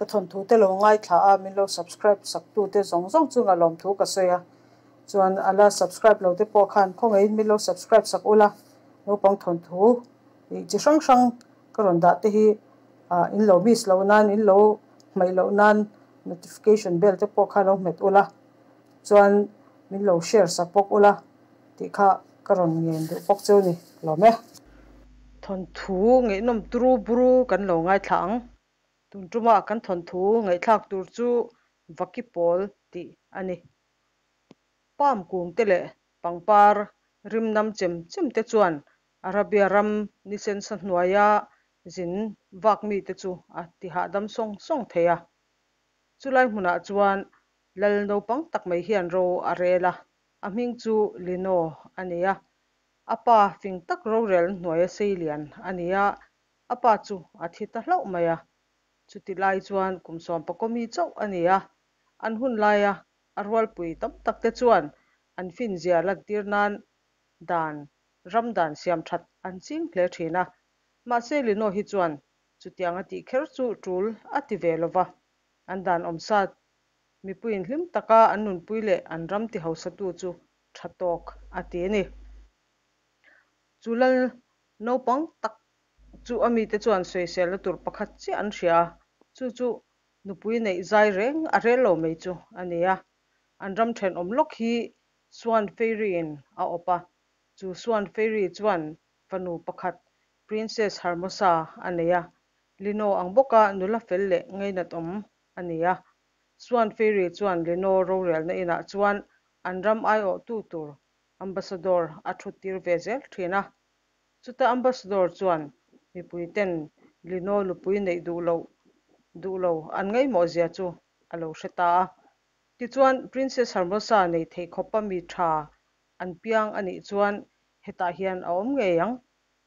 Ka thawnthu te lo ngaithla a, min lo subscribe sak tu te zawng zawng chunga lawmthu ka sawi a. Chuan a la subscribe lo te pawh khan khawngaihin min lo subscribe sak ula, naupang thawnthu ih chi hrang hrang ka rawn dah te hi ah in lo miss loh nan, in lo hmaih loh nan notification bell te pawh kha lo hmet ula, chuan min lo share sak bawk ula tih kha ka rawn ngen duh bawk cheu ni lawm e. Thawnthu ngaihnawm turu buru kan lo ngaithla ang. Tun tuma kan thawnthu ngaihthlak tur chu Vaki pawl tih a ni. Palm kung te leh pangpar rim nam chem chem te chuan Arabia ram ni sensa hnuaia zin vak mite chu a ti hahdam sawng sawng thei a. Chulai hmunah chuan lal naupang tak mai hian ro a rel a, a hming chu Lino a ni a. A pa fing tak rorel hnuaia seilian a ni a, a pa chu a thi ta hlauh mai a. Chuti lai chuan kum sawmpakawmi chauh a ni a, an hun laia a rualpui tam tak te chuan an finzia lantir nan dan ram dan siam that an ching hle thin a. Mahse Lino hi chuan chutiang a tih kher chu tul a ti ve lo va, an dan awmsa mipuiin hlim taka an nunpui leh an ram ti hausatu chu tha tawk a ti a ni. Chu lal naupang tak chu a mite chuan sawiselna tur pakhat chiah an hria a, chu chu nupui neih zai reng a rel lo mai chu a ni a. An ram thenawm lawk hi Swan Fairy-in a awp a, chu Swan Fairy chuan fanu pakhat Princess Hermosa a nei a, Lino ang bawka nula fel leh ngainat awm a ni a. Swan Fairy chuan Lino rorelna inah chuan an ram aiawhtu tur Ambassador a thuttir ve zel thin a. Chuta Ambassador chuan mipuiten Lino nupui neih duh loh duh lo an ngaihmawh zia chu a lo hre ta a. Tichuan Princess Hermosa nei theih khawpa mi tha an piang a nih chuan hetah hian a awm ngei ang.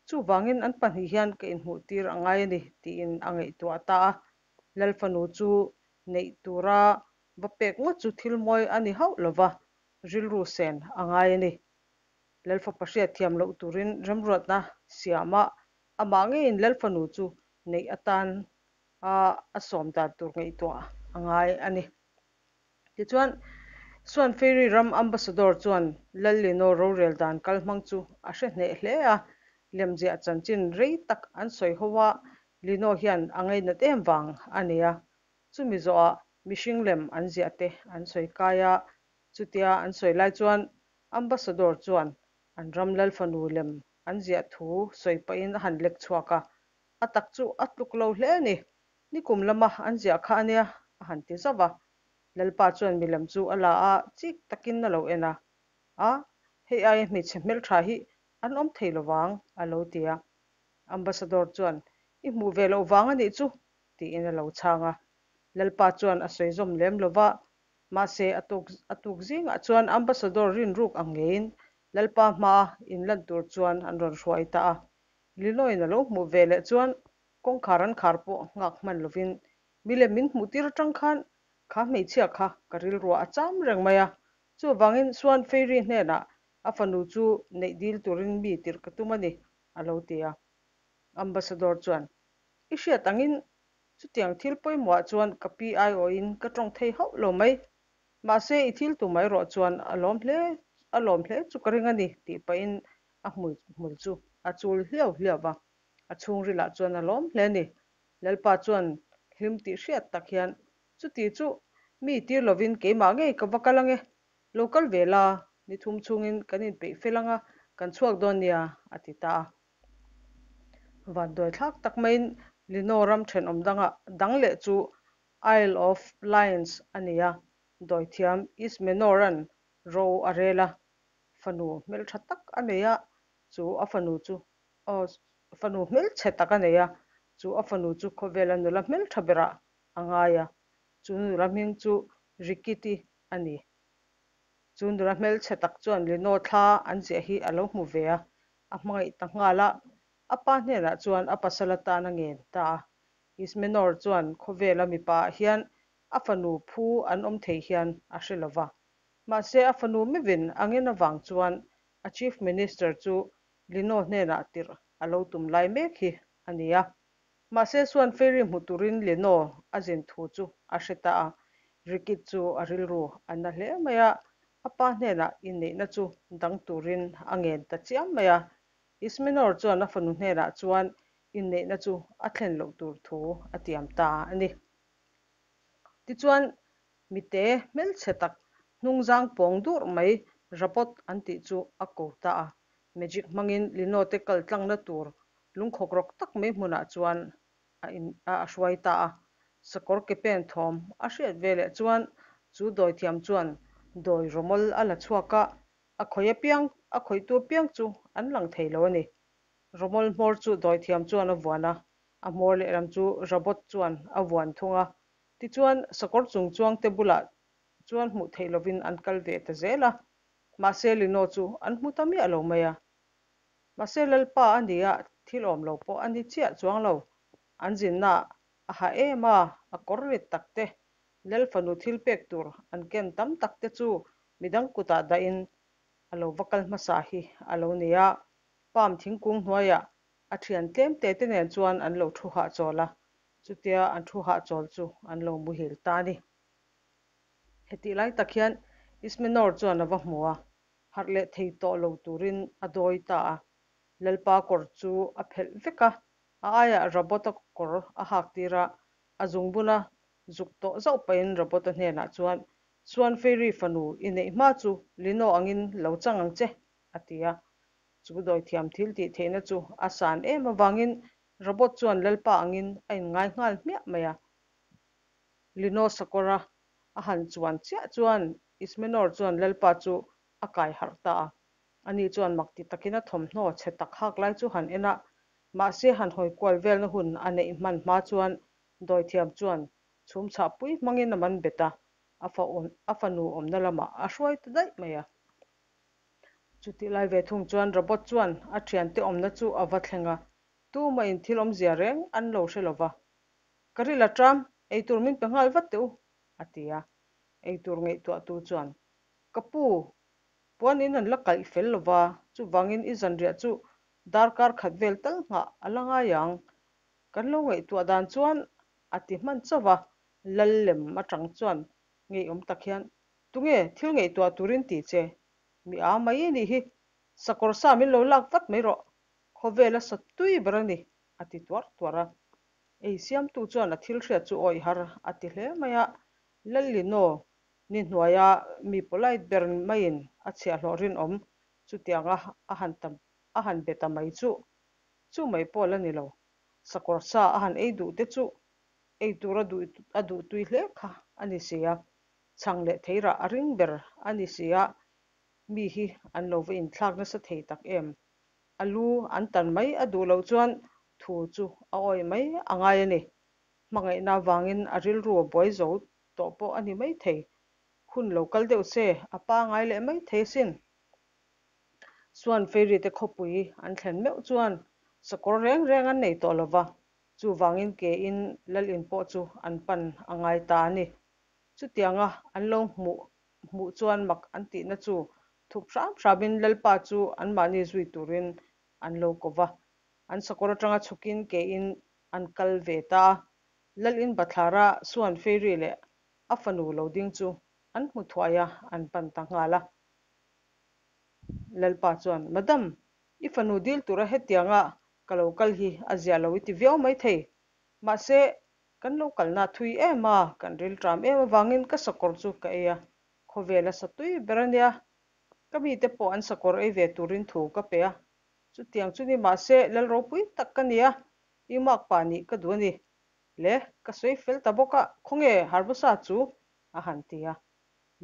Chuvangin an pahnih hian ka inhmuh tir a ngai a ni tiin a ngaihtuah ta a. Lal fanu chu neih tura va pek ngawt chu thil mawi a ni hauh lova, rilru sen a ngai a ni. Lal fapa hriat thiam loh turin remruatna siama amah ngeiin Lal fanu chu neih atan a a sawm dan tur ngaihtuah a ngai a ni. Tichuan, Swan Fairy ram Ambassador chuan Lal Lino rorel dan kal hmang chu a hre hneh hle a, lemziah chanchin rei tak an sawi ho a, Lino hian a ngainat em vang a ni a. Chumi zawhah mihring lem an ziah te an sawi kai a, chutia an sawi lai chuan Ambassador chuan an ram Lal fanu lem an ziah thu sawi pahin a han lek chhuak a, a tak chu a tluk lo hle a ni. Nikum lama an ziah kha a nia, a han ti zauh a. Lalpa chuan milem chu a la a, chik takin a lo en a. A, hei aia hmeichhe hmeltha hi an awm thei lo vang, a lo ti a. Ambassador chuan, I hmuh ve loh vang a nih chu, tiin a lo chhang a. Lalpa chuan a sawi zawm lem lo va, mahse a tuk a tuk zingah chuan Ambassador rinruk ang ngeiin Lalpa hmaa inlan tur chuan an rawn hruai ta a. Linoin a lo hmuh ve leh chuan Kawngkhar an khar pawh nghak hman lovin milem min hmuh tir atang khan kha hmeichhia kha ka rilruah a cham reng mai a, chuvangin Swan Fairy hnenah a fanu chu neih dil turin mi tirh ka tum a ni, a lo ti a. Ambassador chuan, I hriat angin chutiang thil pawimawhah chuan ka pi aiawhin ka tawng thei hauh lo mai. Mahse i thil tum erawh chuan a lawm hle a lawm hle chu ka ring a ni, tih pahin a hmui hmul chu a chul hliau hliau va. A chhungrilah chuan a lawm hle a ni. Lalpa chuan hlim tih hriat tak hian, Chuti chu mi tir lovin keimah ngei ka va kal ange, lo kal ve la, ni thum chhungin kan inpeih fel anga kan chhuak dawn nia, a ti ta a. Vanduai thlak tak maiin Lino ram thenawm danga dang leh chu Isle of Lions a ni a, dawithiam Ismenoran ro a rel a, fanu hmeltha tak a nei a, chu a fanu chu Aw, fanu hmelchhe tak a nei a, chu a fanu chu khawvela nula hmeltha berah a ngai a, chu nula hming chu Rikiti a ni. Chu nula hmelchhe tak chuan Lino thla an ziah hi a lo hmu ve a, a hmangaih ta nghal a, a pa hnenah chuan a pasal atan a ngen ta a. Ismenor chuan khawvela mipa ah hian a fanu phu an awm thei hian a hre lo va, mahse a fanu mevin a ngen avang chuan a Chief Minister chu Lino hnenah tirh a lo tum lai mek hi a ni a. Mahse Swan Fairy hmu turin Leno a zin thu chu a hre ta a. Ricky chu a rilru a na hle mai a, a pa hnenah inneihna chu dang turin a ngen ta chiam mai a. Ismenor chuan a fanu hnenah chuan inneihna chu a thlen loh tur thu a tiam ta a ni. Tichuan, mite hmelchhe tak hnungzang pawng dur mai Rabot an tih chu a ko ta a. Magic hmangin Lino te kal tlangna tur lungkhawk rawk tak mai hmunah chuan a in a a hruai ta a. Sakawr ke pen thawm a hriat ve leh chuan chu dawithiam chuan dawi rawmawl a la chhuak a, a khawih apiang a khawihtu apiang chu an lang thei lo a ni. Rawmawl hmawr chu dawithiam chuan a vuan a, a hmawr lehlam chu Rabot chuan a vuan thung a. Tichuan sakawr chung chuangte bulah chuan hmuh theih lovin an kal ve ta zel a, mahse Lino chu an hmu ta miah lo mai a. Mahse Lalpa a nia, thil awm lo pawh a ni chiah chuang lo. An zinna a ha em a, a kawr rit tak te, Lal fanu thil pek tur an ken tam tak te chu midang kutah dahin a lo va kal hmasa hi a lo ni a. Palm thingkung hnuaiah a thian tlem te te nen chuan an lo thu hahchawl a, chutia an thu hahchawl chu an lo muhil ta a ni. Hetih lai tak hian Ismenor chuan a va hmu a, harh leh thei tawh lo turin a dawi ta a. Lalpa kawr chu a phelh vek a, a aiah Rabota kawr a hak tir a, a zungbuna zuk tawh zauh pahin Rabota hnenah chuan, Suan Fairy fanu i neih hma chu Lino angin lo chang ang che, a ti a. Chu dawithiam thil tih theihna chu a san em avangin Rabot chuan Lalpa angin a inngai nghal hmiah mai a. Lino sakawra a han chuan chiah chuan Ismenor chuan Lalpa chu a kai harh ta a. Ani chuan mak ti takin a thawmhnaw chhe tak hak lai chu han en a, mahse han hawi kual velna hun a neih hman hma chuan dawithiam chuan chhum chhah pui hmangin a man bet a, a fa a fanu awmna lamah a hruai ta daih mai a. Chutih lai ve thung chuan Robot chuan a thiante awmna chu a va thleng a, tumahin thil awmzia reng an lo hre lova. Ka ril a ṭam, eitur min pe nghal vat teh u, a ti a. Eitur ngaihtuahtu chuan, Ka pu, puanin an la kalh fel lo va, chuvangin i zanriah chu darkar khat vel tal nghah a la ngai ang. Kan lo ngaihtuah dan chuan a ti hman chauh va, lal lem atang chuan ngeiawm tak hian, Tunge thil ngaihtuah turin ti che? Mi a mai i nih hi, sakawr sa min lo lak vat mai rawh, khawvela sa tui ber a ni, a ti tuar tuar a. Ei siamtu chuan a thil hriat chu awih har a ti hle mai a, Lallino ni hnuaia mi polite ber maiin a chhiahhlawh rinawm chutianga a han ta a han be ta mai chu chu mai pawh la ni lo. Sakawr sa a han ei duh te chu ei tur a duh a duh tui hle kha a ni si a, chhang leh theirah a ring ber a ni si a, mi hi an lo va inthlak nasa thei tak em. A lu an tan mai a duh loh chuan thu chu a awih mai a ngai a ni. Hmangaihna avangin a rilru a buai zo tawh pawh a ni mai thei. Hun lo kal deuh se a pangai leh mai thei asin. Suan Fairy te khawpui an thlen meuh chuan sakawr reng reng an nei tawh lo va, chuvangin ke in lal in pawh chu an pan a ngai ta a ni. Chutianga an lo hmuh hmuh chuan mak an tihna chu thup hram hramin Lalpa chu anmahni zui turin an lo ko va. An sakawr atanga chhukin kein an kal ve ta a. Lalin bathlara Suan Fairy leh a fanu lo ding chu an hmu thuai a, an pan ta nghal a. Lalpa chuan, Madam, i fanu dil tura hetianga ka lo kal hi a zia lo i ti viau mai thei. Mahse, kan lo kalna thui em a, kan rilṭam em avangin ka sakawr chu ka ei a, Khawvel a sa tui ber a nia. Ka mite pawh an sakawr ei ve turin thu ka pe a. Chutiang chu ni mahse lal ropui tak ka ni a, i mark pa nih ka duh a ni. Le, ka sawi fel ta bawk a, khawnge Harbusa chu? a han ti a.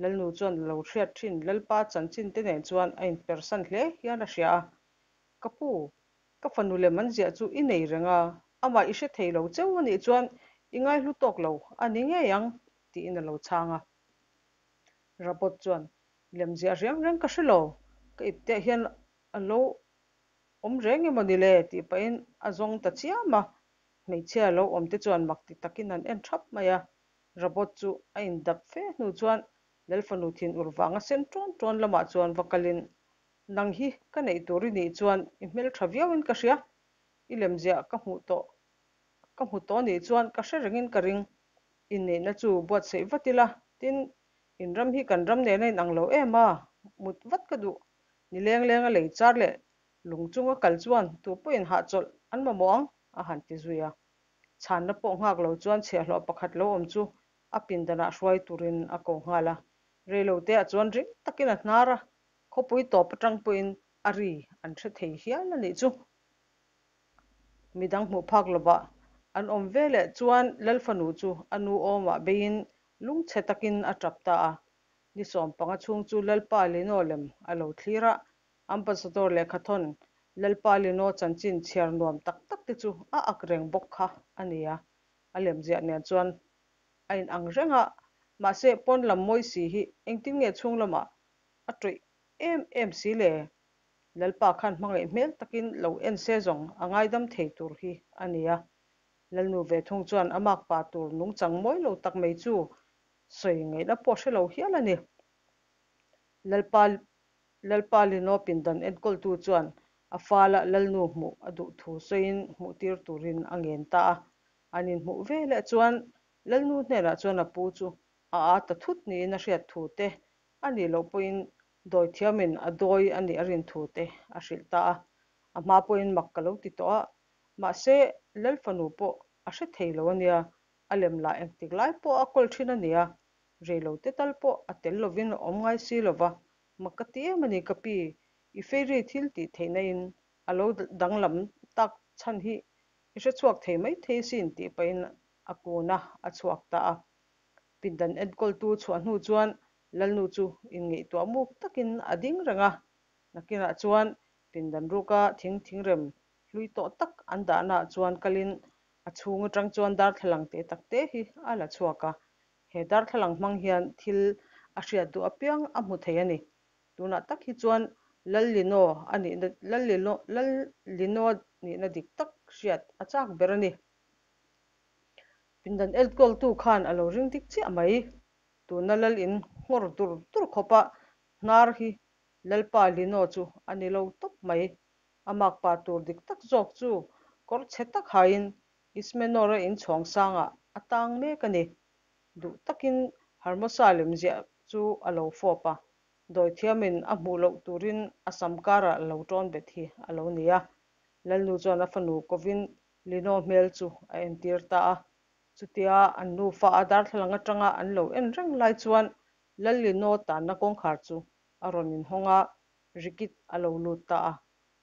Lalnu chuan a lo hriat thin Lalpa chanchin te nen chuan a inpersan hle hian a hria a. Ka pu, ka fanu lem an ziah chu i nei reng a, amah i hre thei lo cheu a nih chuan i ngaihlu tawk lo a ni ngei ang, tiin a lo chhang a. Rabot chuan, Lem ziah reng reng ka hre lo, ka ipteah hian a lo awm reng emaw ni le? tih pahin a zawng ta chiam a. Hmeichhia lo awm te chuan mak ti takin an en thap mai a. Rabot chu a indap fe hnu chuan Lalfanu thin ur vanga sen ṭawn ṭawn lamah chuan va kalin, Nang hi ka neih tur i nih chuan i hmelṭha viauin ka hria, i lemziah ka hmuh tawh. Ka hmu tawh nih chuan ka hre rengin ka ring. Inneihna chu buatsaih vat ila, tin, in ram hi kan ram nen a inang lo em a, mut vat ka duh. Ni leng lenga lei char leh lung chunga kal chuan tu pawhin hahchawlh an mamawh ang, a han ti zui a. Chhanna pawh nghak lo chuan chhiahhlawh pakhat lo awm chu a pindanah hruai turin a ko nghal a. Reiloteah chuan ring takin a hnar a, khawpui tawp atang pawhin a ri an hre thei hial a nih chu. Midang hmuh phak lovah an awm ve leh chuan Lalfanu chu a nu awmah beiin lungchhe takin a tap ta a. Ni sawmpanga chhung chu Lalpa Lino lem a lo thlir a, Ambassador lehkhathawn Lalpa Lino chanchin chhiar nuam tak tak te chu a ak reng bawk kha a ni a. A lemziah nen chuan a inang reng a, mahse pawn lam mawi si hi engtin nge chhung lamah a tawih em em si le? Lalpa khan hmangaih hmel takin lo en se zawng a ngaidam thei tur hi a ni a. Lalnu ve thung chuan a makpa tur nungchang mawi lo tak mai chu sawi ngaihna pawh hre lo hial a ni. Lalpa Lalpa Lino pindan enkawltu chuan a fala Lalnu hmuh a duh thu sawiin hmuhtir turin a ngen ta a. An inhmuh ve leh chuan Lalnu hnenah chuan a pu chu a â ta thut niin a hriat thu te a nih loh pawhin dawithiamin a dawi a nih a rin thu te a hrilh ta a. A hma pawhin mak ka lo ti tawh a, mahse Lalfanu pawh a hre thei lo a nia, a lem lah engtik lai pawh a kawl thin a nia, reilo te tal pawh a tel lovin a awm ngai si lova, mak ka ti em a ni ka pi, i fairy thil tih theihna in a lo danglam tak chhan hi i hre chhuak thei mai thei asin tih pahin a kun a, a chhuak ta a. Pindan enkawltu chhuah hnu chuan Lalnu chu inngaihtuah muk takin a ding reng a, nakinah chuan pindan ruka thing thingrem hlui tawh tak an dahnaah chuan kalin a chhung atang chuan darthlalang te tak te hi a la chhuak a. He darthlalang hmang hian thil a hriat duh apiang a hmu thei a ni. Tunah tak hi chuan Lallino a nihna Lallino Lallino nihna dik tak hriat a chak ber a ni. Pindan enkawltu khan a lo ring dik chiah mai. Tuna lal in nghawr dur dur khawpa hnar hi Lalpa Lino chu a ni lo tawp mai. A makpa tur dik tak zawk chu kawr chhe tak hain Ismenor-a inchhawng sangah a tang mek a ni. Duh takin Hermosa lemziah chu a lo fawp a, dawithiamin a hmuh loh turin a sam karah a lo tawn bet hi a lo ni a. Lalnu chuan a fanu kovin Lino hmel chu a entir ta a. Chutia an nufa a darthlalang atanga an lo en reng lai chuan Lallino tanna kawngkhar chu a rawn inhawng a, Rikit a lo lut ta a.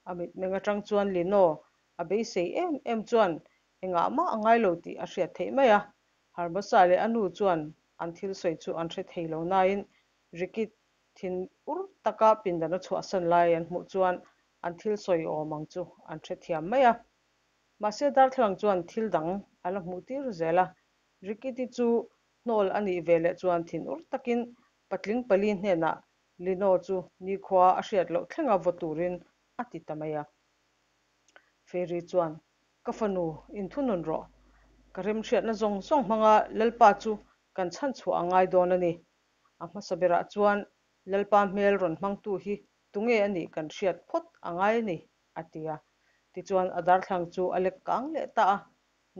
A mitmeng atang chuan Lino a beisei em em chuan engah mah a ngai lo tih a hriat theih mai a. Harbasa leh a nu chuan an thil sawi chu an hre thei lo nain Rikit thin ur taka pindan a chhuahsan lai an hmuh chuan an thil sawi awm ang chu an hrethiam mai a. Mahse darthlalang chuan thil dang a la hmuh tir zel a, Rikiti chu hnawl a nih ve leh chuan thinur takin patling pali hnenah Lino chu nikhua a hriat loh thlenga vaw turin a ti ta mai a. Fairy chuan, Ka fanu, inthunun rawh. Ka remhriatna zawng zawng hmanga Lalpa chu kan chhanchhuah a ngai dawn a ni. A hmasa berah chuan Lalpa hmel rawn hmangtu hi tunge a nih kan hriat phawt a ngai a ni. a ti a. Tichuan a darthlalang chu a lek kang leh ta a.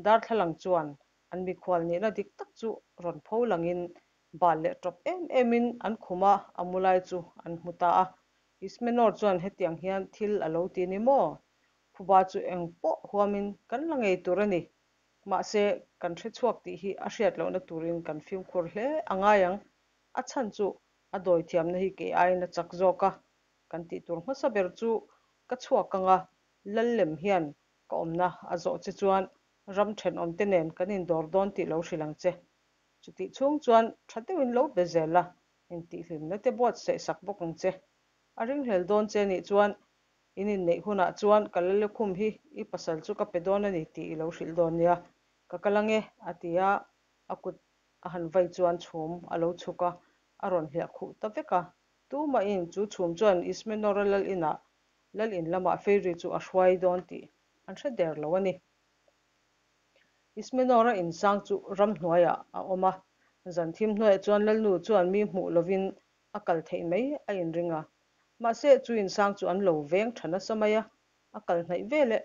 Darthlalang chuan an mikhual nihna dik tak chu rawn pho langin bal leh tawp em emin an khum a, a mu lai chu an hmu ta a. Ismenor chuan hetiang hian thil a lo ti ni maw? Phuba chu eng pawh huamin kan la ngei tur a ni. Mahse, kan hre chhuak tih hi a hriat lohna turin kan fimkhur hle a ngai ang. A chhan chu a dawithiamna hi kei aiin a chak zawk a, Kan tih tur hmasa ber chu ka chhuak ang a, lal lem hian ka awmna a zawh che chuan ram thenawmte nen kan indawr dawn tih lo hrilh ang che. Chutih chhung chuan tha deuhin lo be zel la, intihhlimna te buatsaih sak bawk ang che. A ringhlel dawn che nih chuan in inneih hunah chuan ka Lallukhum hi i pasal chu ka pe dawn a ni tih i lo hrilh dawn nia. Ka kal ang e, a ti a, a kut a han vai chuan chhum a lo chhuk a, a rawn hliah khuh ta vek a. Tumahin chu chhum chuan Ismenora lal inah lal in lamah Fairy chu a hruai dawn tih an hre der lo a ni. Ismenora insang chu ramhnuaiah a awm a, zan thim hnuaiah chuan lalnu chuan mi hmuh lovin a kal theih mai a inring a. Mahse, chu insang chu an lo veng tha nasa mai a, a kal hnaih veleh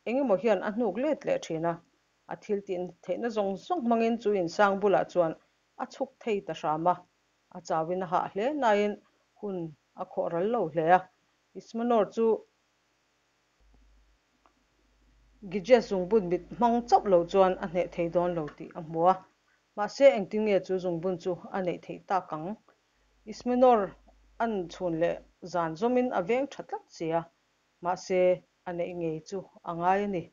engemaw hian a hnuk let leh thin a. A thil tih theihna zawng zawng hmangin chu insang bulah chuan a chhuk thei ta hram a. A chauin a hah hle nain hun a khawh ral lo hle a. Ismanor chu Gyges zungbun mit hmang chauh lo chuan a hneh thei dawn lo tih a hmu a. Mahse engtin nge chu zungbun chu a neih theih tak ang? Ismanor an chhun leh zan zawmin a veng tha tlat si a, mahse a neih ngei chu a ngai a ni.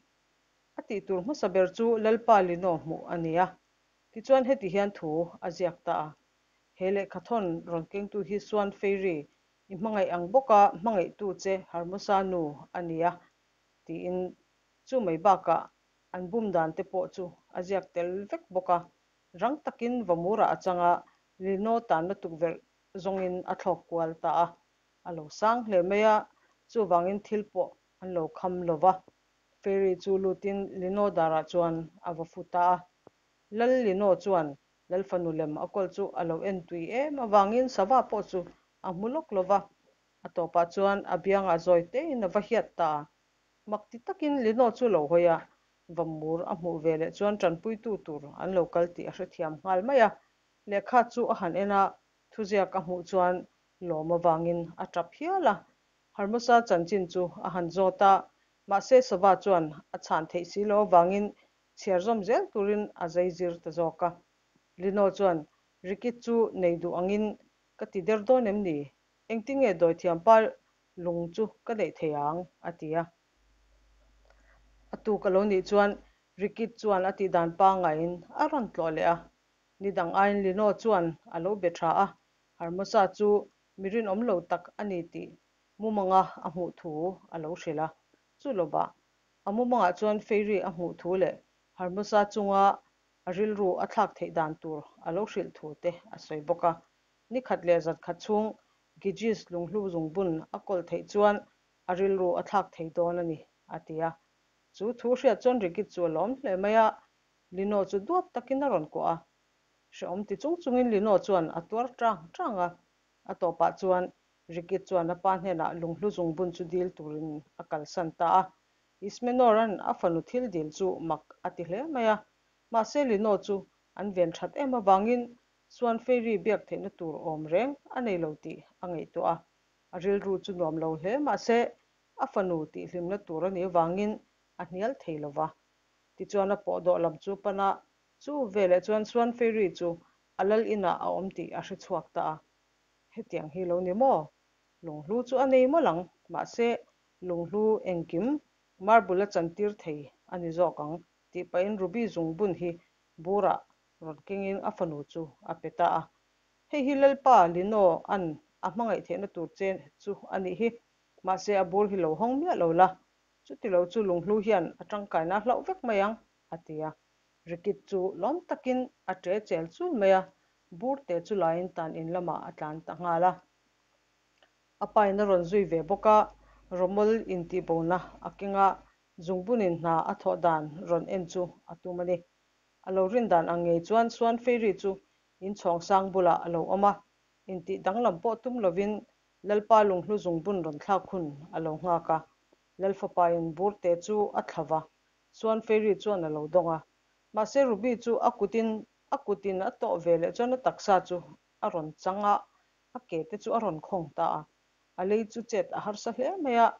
A tih tur hmasa ber chu Lalpa Lino hmuh a ni a. Tichuan heti hian thu a ziak ta a, He lehkhathawn rawn kengtu hi Suan Fairy i hmangaih ang bawka hmangaihtu che Hermosa nu a ni a, tiin chu mai bakah an bum dan te pawh chu a ziak tel vek bawk a. Rang takin Vamura a chang a, Lino tanna tukverh zawngin a thlawk kual ta a. A lo sang hle mai a, chuvangin thil pawh an lo kham lo va. Fairy chu lutin Lino darah chuan a va fu ta a. Lal Lino chuan Lal fanu lem a kawl chu a lo en tui em avangin sava pawh chu a hmu lawk lo va. A tawpah chuan a biangah zawi tein a va hiat ta a. Mak ti takin Lino chu lo hawi a, Vamur a hmuh ve leh chuan tanpuitu tur an lo kal tih a hrethiam nghal mai a. Lehkha chu a han en a, thuziak a hmuh chuan lawm avangin a tap hial a. Hermosa chanchin chu a han zawt a, mahse sava chuan a chhan theih si lo avangin chhiar zawm zel turin a zai zir ta zawk a. Lino chuan, Ricky chu nei duh angin ka ti der dawn em ni? Engtin nge dawithiampa lung chu ka neih thei ang? a ti a. A tuk a lo nih chuan Ricky chuan a tihdan pangaiin a rawn tlawh leh a. Ni dang aiin Lino chuan a lo be tha a, Hermosa chu mi rinawm lo tak a ni tih mumanga a hmuh thu a lo hrilh a. Chu lovah a mumangah chuan Fairy a hmuh thu leh Hermosa chunga a rilru a thlak theih dan tur a lo hrilh thu te a sawi bawk a. Ni khat leh zat khat chhung Gyges lunghlu zungbun a kawlh theih chuan a rilru a thlak thei dawn a ni, a ti a. Chu thu hriat chuan Rigid chu a lawm hle mai a, Lino chu duat takin a rawn kuah a. Hrehawm ti chung chungin Lino chuan a tuar tang tang a. A tawpah chuan Rigid chuan a pa hnenah lunghlu zungbun chu dil turin a kalsan ta a. Ismenora'n a fanu thil dil chu mak a ti hle mai a. Mahse Lino chu an ven that em avangin Chuan Fairy biak theihna tur awm reng a nei lo tih a ngaihtuah a, a rilru chu nuam lo hle mahse a fanu tihhlimna tur a nih avangin a hnial thei lo va. Tichuan a pawh dawh lam chu pan a, chu veleh chuan Chuan Fairy chu a lal inah a awm tih a hre chhuak ta a. Hetiang hi lo ni maw? Lunghlu chu a nei mawlh ang, mahse lunghlu engkim marble a chantir thei a ni zawk ang tih pahin Ruby zungbun hi burah rawn kengin a fanu chu a pe ta a. Hei hi Lalpa Lino an a hmangaih theihna tur che chu a nih hi. Mahse a bur hi lo hawng miah lo la, chuti lo chu lunghlu hian a tangkaina a hlauh vek mai ang, a ti a. Rikit chu lawm takin a ṭe chel chul mai a, bur te chu laiin tan in lamah a tlan ta nghal a. A pain a rawn zui ve bawk a, Romol intihbona a keng a, zungbunin hna a thawh dan rawn en chu a tum a ni. A lo rin dan ang ngei chuan Suan Fairy chu inchhawng sang bulah a lo awm a, intih danglam pawh tum lovin Lalpa lunghlu zungbun rawn thlak hun a lo nghak a. Lalfapain burte chu a thla va, Suan Fairy chuan a lo dawng a. Mahse Ruby chu a kutin a kutin a tawh ve leh chuan a taksa chu a rawn chang a, a ke te chu a rawn khawng ta a. A lei chu chet a harsa hle mai a,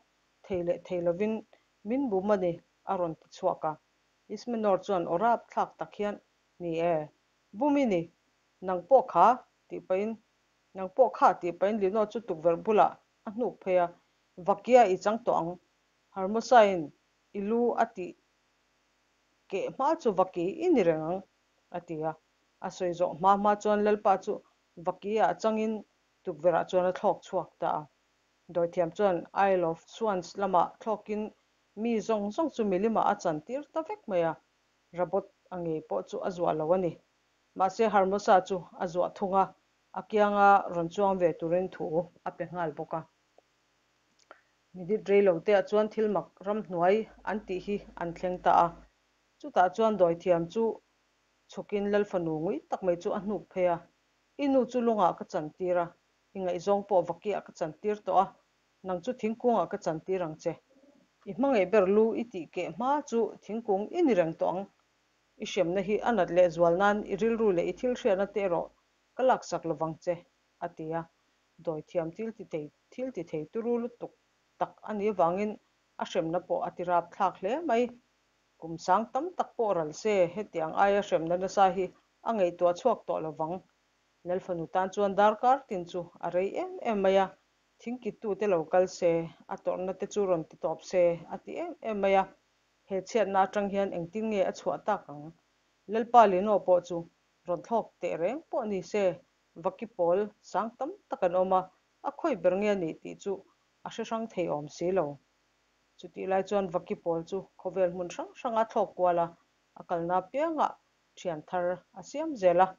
thei leh thei lovin min bum a ni a rawn ti chhuak a. Ismenor chuan aw rap thlak tak hian, Ni e, bum i ni, nang pawh kha, tih pahin, nang pawh kha, tih pahin Lino chu tukverh bulah a hnuk phei a, Vakia i chang tawh ang, Hermosa-in i lu a tih keh hma chu Vaki i ni reng ang, a ti a. A sawi zawh hma hma chuan Lalpa chu Vakia changin tukverhah chuan a thlawk chhuak ta a. Dawithiam chuan Isle of Swans lamah thlawkin mi zawng zawng chu milimah a chantir ta vek mai a, Rabot a ngei pawh chu a zuah lo a ni. Mahse Hermosa chu a zuah thung a, a kianga rawn chuang ve turin thu a pe nghal bawk a. Minute rei lo teah chuan thil mak ramhnuai an tih hi an thleng ta a, chutah chuan dawithiam chu chhukin Lalfanu ngui tak mai chu a hnuk phei a, I nu chu lungah ka chantir a, I ngaihzawng pawh vakiah ka chantir tawh a, nang chu thingkungah ka chantir ang che. I hmangaih ber lu i tih keh hma chu thingkung i ni reng tawh ang. I hremna hi a nat lehzual nan i rilru leh i thil hriatna te erawh ka laksak lovang che, a ti a. Dawithiam thil ti thei thil ti thei turu lutuk tak a nih avangin a hremna pawh a ti rapthlak hle mai. Kum sang tam tak pawh ral se hetiang aia hremna nasa hi a ngaihtuah chhuak tawh lovang. Lalfanu tan chuan darkar tin chu a rei em em mai a, thingkittute lo kal se, a tawrhna te chu rawn ti tawp se a ti em em mai a. He chhiatna atang hian engtin nge a chhuah tak ang? Lalpa Lino pawh chu rawn thlawk teh reng pawh ni se, vaki pawl sang tam tak an awm a, a khawi ber nge a nih tih chu a hre hrang thei awm si lo. Chutih lai chuan vaki pawl chu khawvel hmun hrang hranga thlawk kual a, a kalna apiangah thian thar a siam zel a.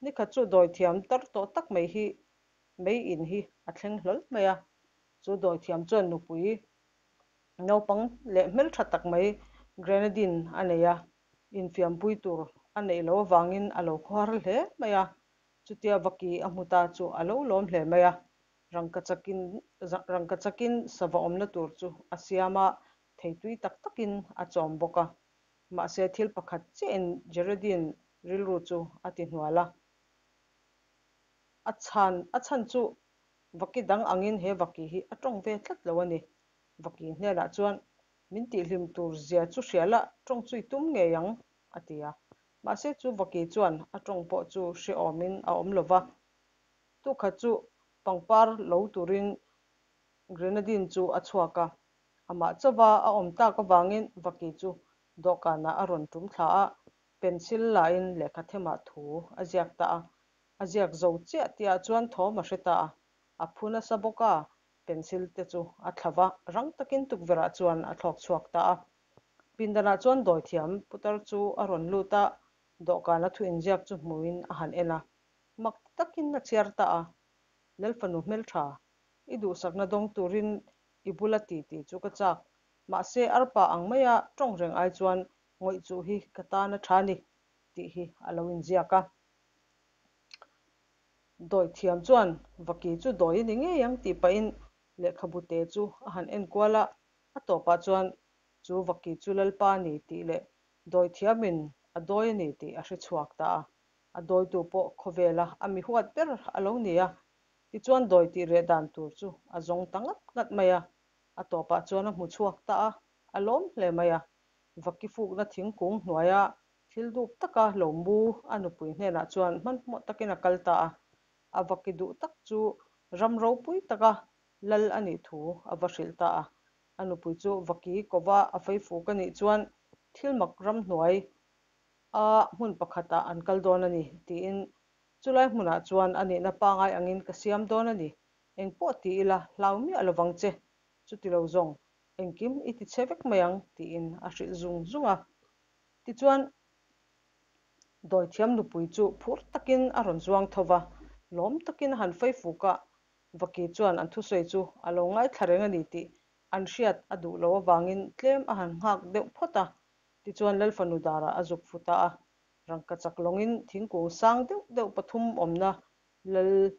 Nikhat chu dawithiam tar tawh tak mai hi mei in hi a thleng hlawl mai a. Chu dawithiam chuan nupui naupang leh hmeltha tak mai Grenadine a nei a, infiampui tur a neih loh avangin a lo khuar hle mai a. Chutia vaki a hmu ta chu a lo lawm hle mai a. Rangkachakin rangkachakin sava awmna tur chu a siam a, theitui tak takin a chawm bawk a. Mahse thil pakhat chiahin Geraldine rilru chu a ti hnual a. A chhan a chhan chu vaki dang angin he vaki hi a tawng ve tlat lo a ni. Vaki hnenah chuan min tihhlim tur zia chu hria la tawng chu i tum ngei ang, a ti a. Mahse chu vaki chuan a tawng pawh chu hrehawmin a awm lo va. Tukhat chu pangpar lo turin Grenadine chu a chhuak a, amah chauva a awm tak avangin vaki chu dawhkanah a rawn tum thla a, pencil lain lehkha themah thu a ziak ta a. A ziak zo chiah tihah chuan thawm a hre ta a, a phu nasa bawk a, pencil te chu a thla va, rang takin tukverhah chuan a thlawk chhuak ta a. Pindanah chuan dawithiam putar chu a rawn lut a, dawhkana thu inziak chu hmuin a han en a, mak ti takin a chhiar ta a, Lalfanu hmeltha, i duhsakna dawng turin i bula ti tih chu ka chak, mahse arpa ang maia tawng reng ai chuan ngawih chuh hi ka tan a tha ni tih hi a lo inziak a. Dawithiam chuan vaki chu dawi a ni ngei ang tih pahin lehkhabu te chu a han en kual a, a tawpah chuan chu vaki chu Lalpa a ni tih leh dawithiamin a dawi a ni tih a hre chhuak ta a. A dawitu pawh khawvela a mi huat ber a lo ni a, tichuan dawi tih reh dan tur chu a zawng ta ngat ngat mai a. A tawpah chuan a hmu chhuak ta a, a lawm hle mai a. Vaki fukna thingkung hnuaia thil dup taka lo mu a nupui hnenah chuan hmanhmawh takin a kal ta a. A vaki duh tak chu ram ropui taka lal a nih thu a va hrilh ta a. A nupui chu vaki kova a feifuk a nih chuan thil mak ramhnuai a hmun pakhatah an kal dawn a ni, tiin chulai hmunah chuan a nihna pangai angin ka siam dawn a ni, engpawh ti ila hlau miah lovang che, chuti lo zawng engkim i ti chhe vek mai ang, tiin a hrilh zung zung a. Tichuan, dawithiam nupui chu phur takin a rawn zuang tho va, lawm takin a han fei fuk a, Vaki chuan an thusawi chu a lo ngaithla reng a ni tih an hriat a duh loh avangin tlem a han nghak deuh phawt a, Tichuan Lalfanu darah a zuk fu ta a, rangka chak lawngin thingkung sang deuh deuh pathum awmna lal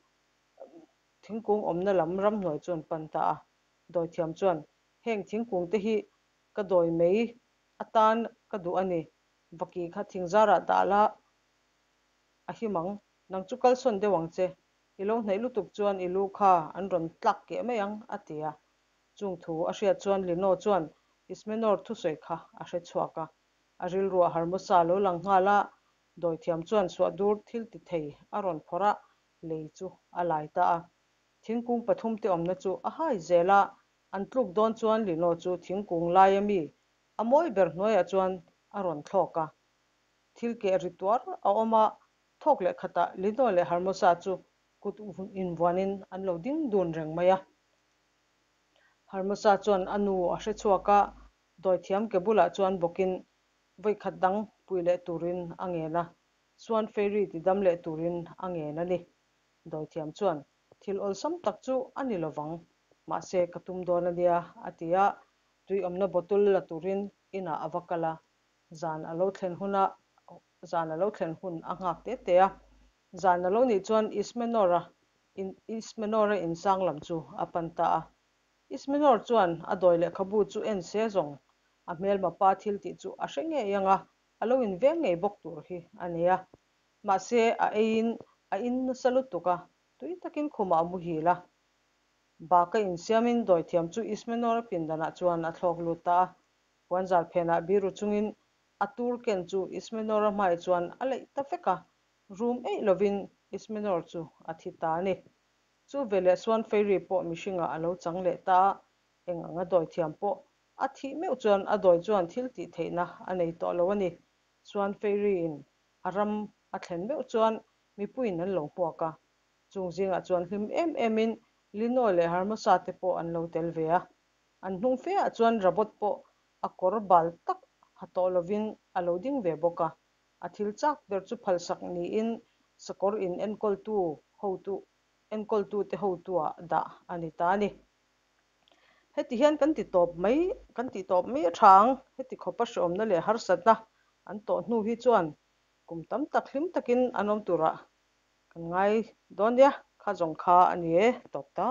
thingkung awmna lam ramhnuai chu an pan ta a. Dawithiam chuan, Heng thingkung te hi ka dawi mai atan ka duh a ni, vaki kha thingzarah dah la a him ang, nang chu kalsawn deuh ang che, i lo hnaih lutuk chuan i lu kha an rawn tlak keh mai ang, a ti a. Chung thu a hriat chuan Lino chuan Ismenor thusawi kha a hre chhuak a, a rilruah Hermosa lo lang nghal a, dawithiam chuan suahdur thil ti thei a rawn phawrh a, lei chu a lai ta a. Thingkung pathumte awmna chu a hai zel a, an tluk dawn chuan Lino chu thingkung laia mi a mawi ber hnuaiah chuan a rawn thlawk a. Thil keh ri tuar a awm a, thawk leh khatah Lino leh Hermosa chu kut invuanin an lo ding dun reng mai a. Hermosa chuan a nu a hre chhuak a, dawithiam ke bulah chuan bawkin vawikhat dang pui leh turin a ngen a, Swan Fairy ti dam leh turin a ngen a ni. Dawithiam chuan, Thil awlsam tak chu a ni lovang, mahse ka tum dawn a nia, a ti a, tui awmna bottle la turin inah a va kal a, zan a lo thlen huna zan a lo thlen hun a nghak te te a. Zan a lo nih chuan Ismenor-a in Ismenor-a insang lam chu a pan ta a. Ismenor chuan a dawi lehkhabu chu en se zawng a hmelma pa thil tih chu a hre ngei ang a. a lo inveng ngei bawk tur hi a ni a. Mahse, a eiin a in nasa lutuk a, tui takin khumah a muhil a. Baka insiamin dawithiam chu Ismenor-a pindanah chuan a thlawk lut ta a. Puanzar phenah biru chungin a tur ken chu Ismenor-a hmai chuan a leih ta vek a, rum eih lovin Ismenor chu a thi ta a ni. Chu veleh chuan Fairy pawh mihringah a lo chang leh ta a, eng anga dawithiam pawh a thih meuh chuan a dawi chuan thil tih theihna a nei tawh lo a ni. Chuan Fairy-in a ram a thlen meuh chuan mipuiin an lo hmuak a, chung zingah chuan hlim em emin Lino leh Hermosa te pawh an lo tel ve a. An hnung feah chuan Rabot pawh a kawr bal tak ha tawh lovin a lo ding ve bawk a. A thil chak ber chu phalsak niin sakawr in enkawltu hotu enkawltute hotuah dah a ni ta a ni. Heti hian kan ti tawp mai kan tih tawp mai a tha ang. Heti khawpa hreawmna leh harsatna an tawh hnu hi chuan kum tam tak hlim takin an awm turah kan ngai dawn nia. Kha zawng kha a ni e tawp ta.